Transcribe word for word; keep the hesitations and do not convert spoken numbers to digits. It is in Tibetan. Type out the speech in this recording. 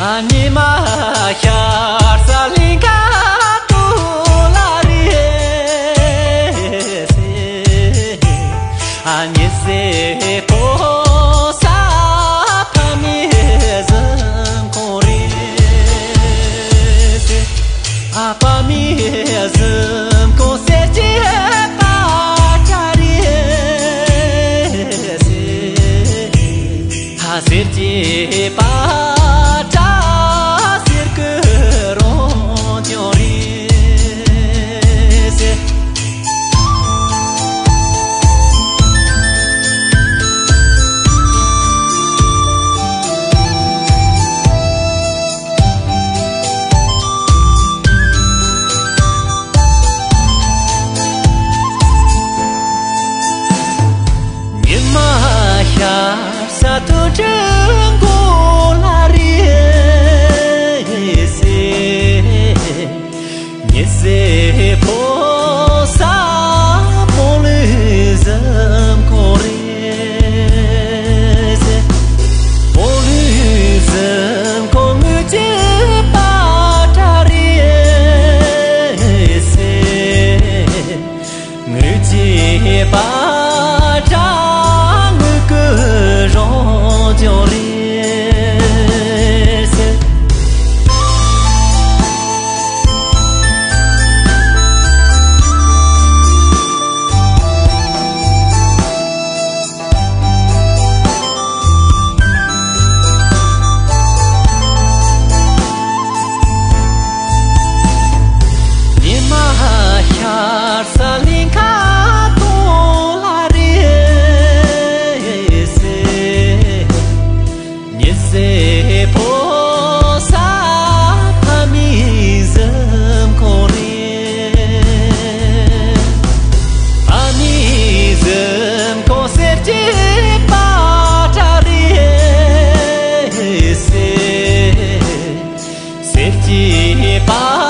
ཉི་མ་ཤར་ས་གླིང་ཁ་ཏུ་ལ་རེ་སེ། ཉི་ཟེར་ཕོ་ས་ཕ་མའི་གཟིམ་ཁང་རེད་སེ། ཨ་ཕ་མའི་གཟིམ་ཁང་གསེར་གྱི་པ་ཏྲ་རེད་སེ། ཧ་གསེར་གྱི་པ་ཏྲ་གསེར་གྱི་རང་བྱུང་རེད་ཟེར། ཉི་མ་ཤར་ས་དུ་དྲན་གོ་ལ་རེད་སེ། ཉི་ཟེར་ཕོ་ས་སྤོ་ལོའི་གཟིམ་ཁང་རེད་སེ། སྤོ་ལོའི་གཟིམ་ཁང་དངུལ་གྱི་པ་ཏྲ་རེད་སེ། དངུལ་གྱི་པ་ཏྲ་དངུལ་གྱི་རང་བྱུང་རེད་ཟེར། ཉི་མ་ཤར་ས་གླིང་ཁ་ཏུ་ལ་རེད་སེ། ཉི་ཟེར་ཕོ་ས་ཕ་མའི་གཟིམ་ཁང་རེད། ཕ་མའི་གཟིམ་ཁང་གསེར་གྱི་པ་ཏྲ་རེད་སེ། གསེར་གྱི་པ་